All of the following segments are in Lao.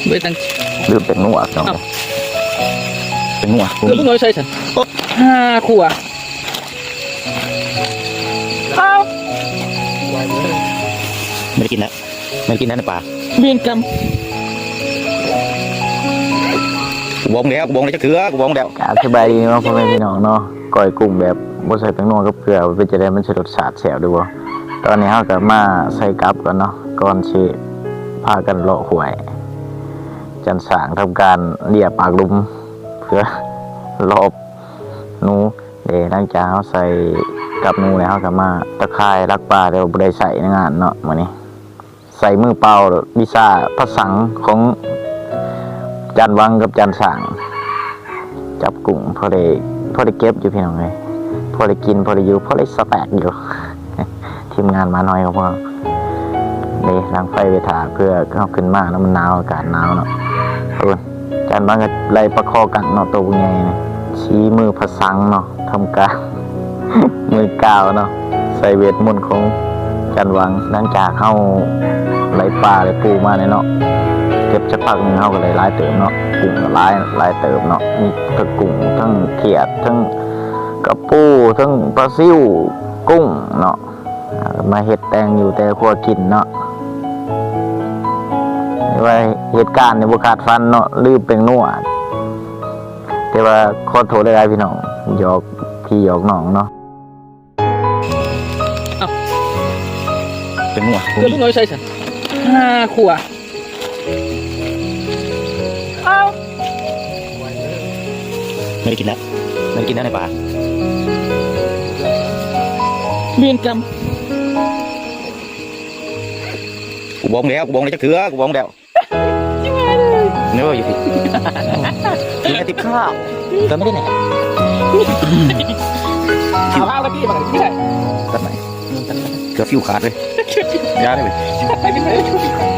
ເວີຍ ຕັ້ງ ລືມແປ້ງນົວ ພີ່ນ້ອງ. ເອົ້າ ແປ້ງນົວ ເກືອບ ບໍ່ມີ ນ້ອຍໃສ່ຊັ້ນ. ໂອ້ ຫ້າຂົວ. ເອົ້າ ບໍ່ໄດ້ກິນແລ້ວ ບໍ່ໄດ້ກິນແລ້ວ ນ້ຳປາ ເວນກຳ. ກູບອກແລ້ວ ກູບອກແລ້ວ ຈັກເທື່ອ ກູບອກແລ້ວ. ອະ ສະບາຍດີເນາະ ພໍ່ແມ່ພີ່ນ້ອງເນາະ. ກ້ອຍກຸ້ງແບບບໍ່ໃສ່ແປ້ງນົວກັບເກືອ ເປັນຈັ່ງໃດ ມັນຊິລົດຊາດແຊບຫຼືບໍ່? ຕອນນີ້ເຮົາກໍມາໃສ່ກັບກ່ອນເນາະ ກ່ອນຊິພາກັນເລາະຫ້ວຍຈັນສ້າງ ທຳການເລຍປາກຫຼຸມ ເພື່ອລອບໜູ. ເດ້ ຫຼັງຈາກເຮົາໃສ່ກັບໜູແລ້ວ ເຮົາກໍມາຕະຂ່າຍ ລັກປາ ແຕ່ວ່າບໍ່ໄດ້ໃສ່ໃນງານເນາະມື້ນີ້. ໃສ່ມືເປົ່າ ວິຊາພະສັງຂອງຈານວັງກັບຈານສ້າງ ຈັບກຸ້ງພໍໄດ້ ພໍໄດ້ເກັບຢູ່ພີ່ນ້ອງເອີຍ ພໍໄດ້ກິນ ພໍໄດ້ຢູ່ ພໍໄດ້ສະແຕັກຢູ່ ທີມງານໝານ້ອຍຂອງພວກເຮົາ. ເດ້ ດັງໄຟໄວ້ຖ້າ ເພື່ອເຮົາຂຶ້ນມາເນາະ ມັນໜາວ ອາກາດໜາວເນາະ. ໂອ້ຍ ຈານບັງກໍໄລ່ປາຄໍກັງເນາະ ໂຕບັກໃຫຍ່ນີ້ ສີມືພະສັງເນາະ ທຳການມືກ້າວເນາະ ໃສ່ເວດມົນຂອງຈານວັງ. ຫຼັງຈາກເຮົາໄລ່ປາໄລ່ປູມາແລ້ວເນາະ ເກັບສັກພັກໜຶ່ງ ເຮົາກໍໄດ້ຫຼາຍເຕີບເນາະ ກຸ້ງກໍຫຼາຍ ຫຼາຍເຕີບເນາະ ມີທັງກຸ້ງ ທັງຂຽດ ທັງກະປູ ທັງປາຊິວ ກຸ້ງເນາະ. ມາເຮັດແຕ່ງຢູ່ແຕ່ຄົວກິນເນາະ ແຕ່ວ່າເຫດການນີ້ບໍ່ຄາດຝັນເນາະ ລືມແປ້ງນົວ. ແຕ່ວ່າຂໍໂທດຫຼາຍໆ ພີ່ນ້ອງ ຫຍອກພີ່ຫຍອກນ້ອງເນາະ. ເອົ້າ ແປ້ງນົວ ເກືອບ ບໍ່ມີ ນ້ອຍໃສ່ຊັ້ນ. ຫ້າຂົວ. ເອົ້າ ບໍ່ໄດ້ກິນແລ້ວ ບໍ່ໄດ້ກິນແລ້ວ ນ້ຳປາ ເວນກຳ. ກູບອກແລ້ວ ກູບອກແລ້ວ ຈັກເທື່ອ ກູບອກແລ້ວ. ເນີ ຢູ່ພີ້ ກິນໄອຕິມຂ້າວ ກໍບໍ່ໄດ້ແຫຼະ ຂ້າວ ຂ້າວກະຕິ ບໍ່ໄດ້ ບໍ່ໄດ້ ກັນໄໝ ເກືອບຟິວຂາດເລີຍ ຢ່າເລີຍ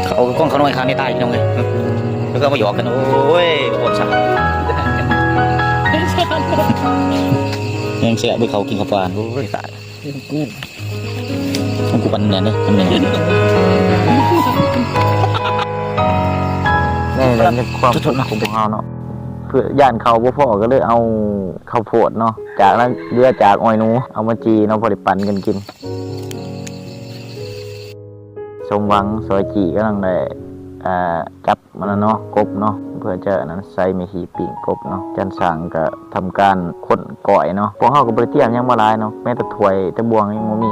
ເຂົາກ້ອງເຂົານ້ອຍຂ້າງນີ້ຕາຍ ພີ່ນ້ອງເອີຍ ແລ້ວກໍມາຫຍອກກັນ ໂອ້ຍ ປວດຊາ ແຮງແຊບເລີຍ ເຂົາກິນເຂົ້າປານ ໂອ້ຍ ຕາຍ ຂອງກູ ຂອງກູປັນແໜ້ນເດີ ແໜ້ນເດີ ໃນ ໃນຄວາມ ໂທດໆ ເນາະ ຂອງພວກເຮົາເນາະ ເພື່ອຢ້ານເຂົ້າບໍ່ພໍ ກໍເລີຍເອົາເຂົ້າໂພດເນາະ ຈາກນັ້ນເຫຼືອຈາກອ້ອຍໜູ ເອົາມາຈີ່ເນາະ ພໍໄດ້ປັນກັນກິນ. ສົມຫວັງ ຊອຍຈີ່ ກຳລັງໄດ້ ເອີ ຈັບ ມັນນະເນາະ ກົບເນາະ ເພື່ອຈະອັນນັ້ນ ໃສ່ແມ່ຮີປີ້ງກົບເນາະ. ຈັນສ້າງກໍທຳການຂົນກ້ອຍເນາະ ພວກເຮົາກໍບໍ່ໄດ້ຕຽມຫຍັງມາຫຼາຍເນາະ ແມ້ແຕ່ຖ້ວຍແຕ່ບ່ວງຍັງບໍ່ມີ